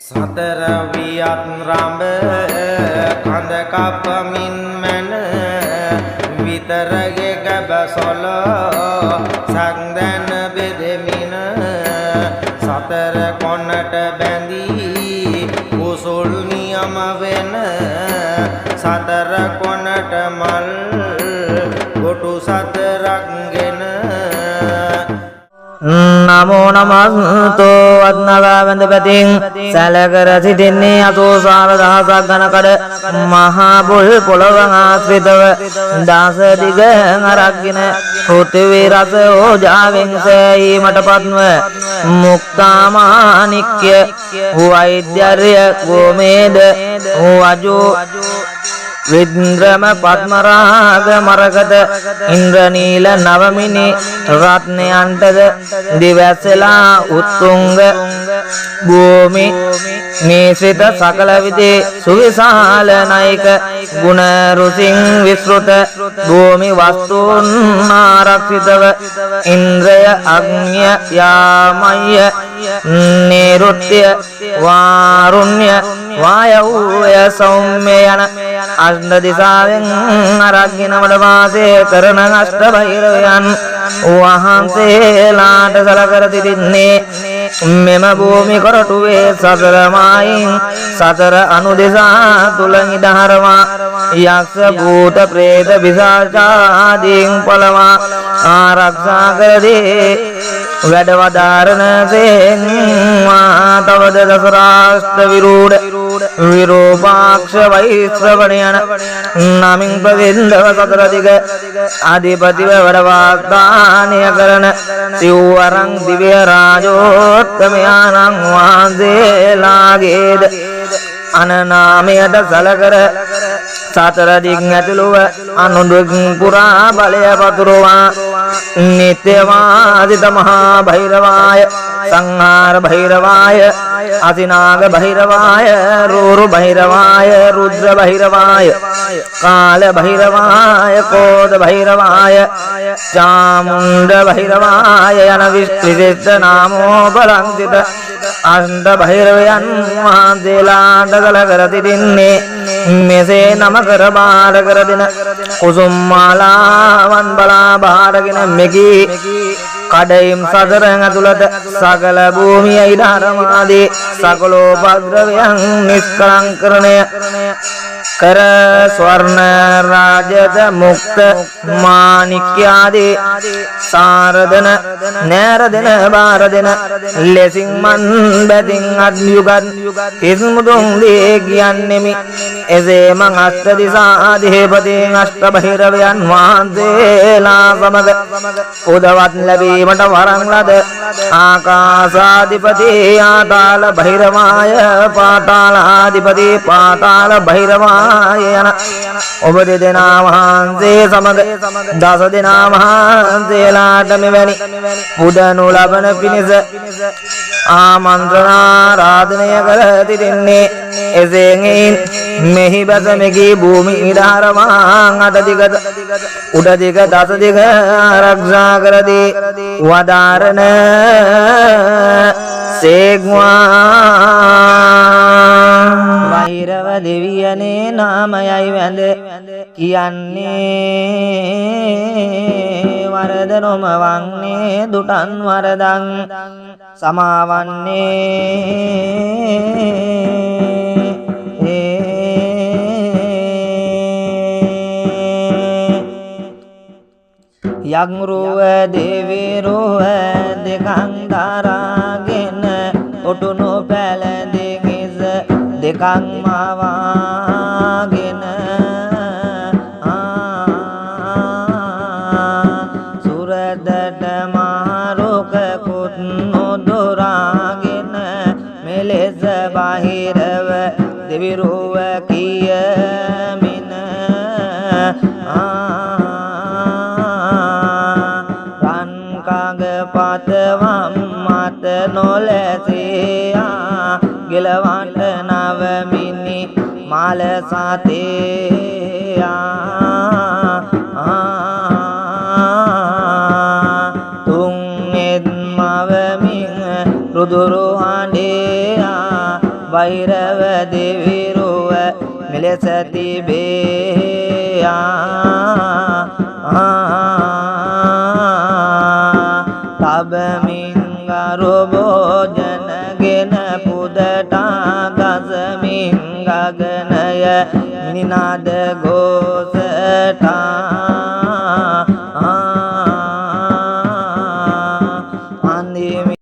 සතර වියත් රඹ කඳ කපමින් මැන විතරගේ ගැබ සොලෝ සක්දැන බෙදෙමින සතර කොනට බැඳී කුසුල් නියම වෙන සතර කොනට මල් ගොටු සතරක් ගෙන. නමෝ නමස්තෝ අත්නගා වැඳ පැතින් සැලකර සිටින්නේ 84,000ක් ඝන කඩ මහා බුල් පොළව ආශ්‍රිතව දස දිග අරක්ගෙන පෘථිවි රස ඕජාවෙන් සෑහීමට පත්ව මුක්තාමාණික්‍ය වෛද්‍යර්ය ගෝමේද වජු විද්‍රම පද්මරාග මරකත ඉන්ද්‍රනීල නවමිනි රත්නයන්ටද දිවැසලා උත්තුංග භූමි නිශ්‍රිත සකල විදේ සුවිශාල නායක ගුණ රුසින් විස්තෘත භූමි වස්තුන් ආරක්ෂිතව ඉන්ද්‍රය අග්නිය යාමය්‍ය නිරුත්‍ය වාරුණ්‍ය වායව්‍ය සෞම්‍ය යන අෂ්ට දිසාවෙන් අරක්ගෙන වඩ වාසය කරන අෂ්ට භෛරවයන් වහන්සේලාට සලකර සිටින්නේ මෙම භූමි කොරටුවේ සතර මායින් සතර අනුදෙසා තුල ඉදහරවා යක්ෂ භූත ප්‍රේත පිශාචාදීන් පළවා ආරක්ෂා කර දී වැඩ වදාරන සේන්වා. තවද දසරාෂ්ට්‍ර විරූඪ විරූපාක්ෂ වෛශ්‍රවණ යන නමින් ප්‍රසිද්ධව සතර දිග අධිපතිව වැඩ වාස්ථානය කරන සිව්වරං දිව්‍ය රාජෝත්තමයාණන් වහන්සේලාගේද අනනාමයට සලකර සතර දිග් ඇතුළුව අනුදුක් පුරා බලය පතුරවා නිත්‍යවාදිත මහා භෛරවාය සංහාර භෛරවාය අසිනාග භෛරවාය රූරු භෛරවාය රුද්‍ර භෛරවාය කාල භෛරවාය කෝද භෛරවාය චාමුණ්ඩ භෛරවාය යන විශිෂ්ට නාමෝපලංකිත අෂ්ට භෛරවයන් වහන්සේලාට සලකර සිටින්නේ මෙසේ නම කර බාර කර දෙන කුසුම් මාලාවන් බලා බාරගෙන මෙකී කඩයිම් සතර ඇතුළත සකල භූමිය ඉඩහරමාදී සකලෝපද්‍රවයන් නිෂ්කලංකරණය කර ස්වර්ණ රාජත මුක්ත මාණික්‍යාදී සාරදන නෑරදෙන බාරදෙන ලෙසින් මන් බැතින් අත්යුගත් හිස්මුදුන් දී කියන්නෙමි. එසේ මං අෂ්ට දිසාධිපතීන් අෂ්ට භෛරවයන් වහන්සේලා සමග උදවත් ලැබීමට වරන් ලද ආකාසාධිපති ආතාල භෛරවාය පාතාලාධිපති පාතාල භෛරවාය යන ඔබ දෙදෙනා වහන්සේ සමග දස දෙනා වහන්සේලාට මෙවැනි පුදනු ලබන පිණිස ආමන්ත්‍රණාරාධනය කර සිටින්නේ. එසේ එයින් මෙහි බැස මෙකී භූමි ඉඩහරවාන් අට දිග උඩ දිග දස දිග ආරක්ෂා කර දී වදාරන සේක්වා. වෛරව දෙවියනේ නාමයයි වැඳ කියන්නේ වරද නොමවන්නේ දුටන් වරදන් සමාවන්නේ. යක්රුව දෙවිරුව දෙකන් දරාගෙන ඔටුනු පැලඳින් ඉස දෙකක් මවාගෙන සුරදට මහරුකකුත් නොදුරාගෙන මෙලෙස බාහිරව දෙවිරුව කියමින රන් කඟ පතවම් මත නොලැසියා ගෙලවට නවමිනි මාල සතේයා තුන් නෙත් මවමින් රුදුරු හඬේයා බහිරව දෙවිරුව මෙලෙස තිබේ. තබමින් ගරු භෝජනගෙන පුදටා ගසමින් ගගනය නිනාද ගෝසටා.